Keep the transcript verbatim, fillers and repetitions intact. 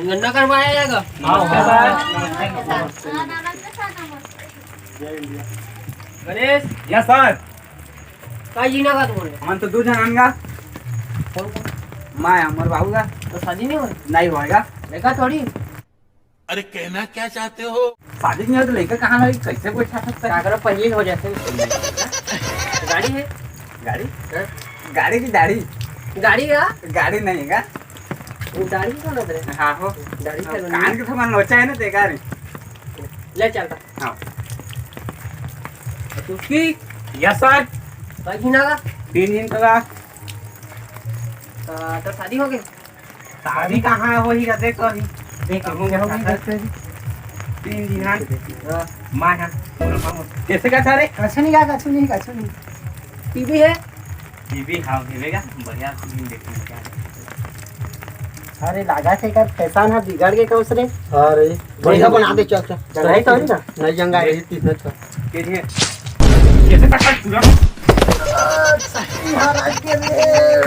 गन्ना करवाया जाएगा। Ganesh, yes sir. का जी ना का बोल रहे? हमन तो दू झन आन गा। कौन कौन? मैं, हमर बाबू गा। तो शादी नहीं होई? नहीं होएगा। देखा थोड़ी। अरे कहना क्या चाहते हो? शादी नहीं होई तो लइका कहाँ होई? कैसे बैठा सकता है? अगर पहले हो जाते। गाड़ी है? गाड़ी? हाँ? गाड़ी की दाढ़ी? गाड़ी का? गाड़ी नहीं है का? वो दाढ़ी कौन होता है? हाँ हो। दाढ़ी का कान के थोड़ा लोचा है ना, बेकार है। ले चलता। हाँ। तो की? Yes sir. भाई जी ना का? तीन दिन का। आ, तो शादी हो गई? शादी कहाँ है, वही का देख तो अभी। देख, कहूँ क्या होगी, देखते हैं। तीन दिन है। हाँ। माँ है। पूरा मामू। कैसे का था रे? कछु नहीं का, कछु नहीं, कछु नहीं। टीवी है? टीवी हाँ, देवेगा। बढ़िया फिल्म देखने का। अरे, लागा से कर फैशन है, बिगड़ के कौस रे। अरे, बढ़िया बना दे, चल, चल। चल, चल, चल। नहीं जंगा है, ये तीसरा चल। के लिए। कैसे का था पूरा? महाराज के लिए।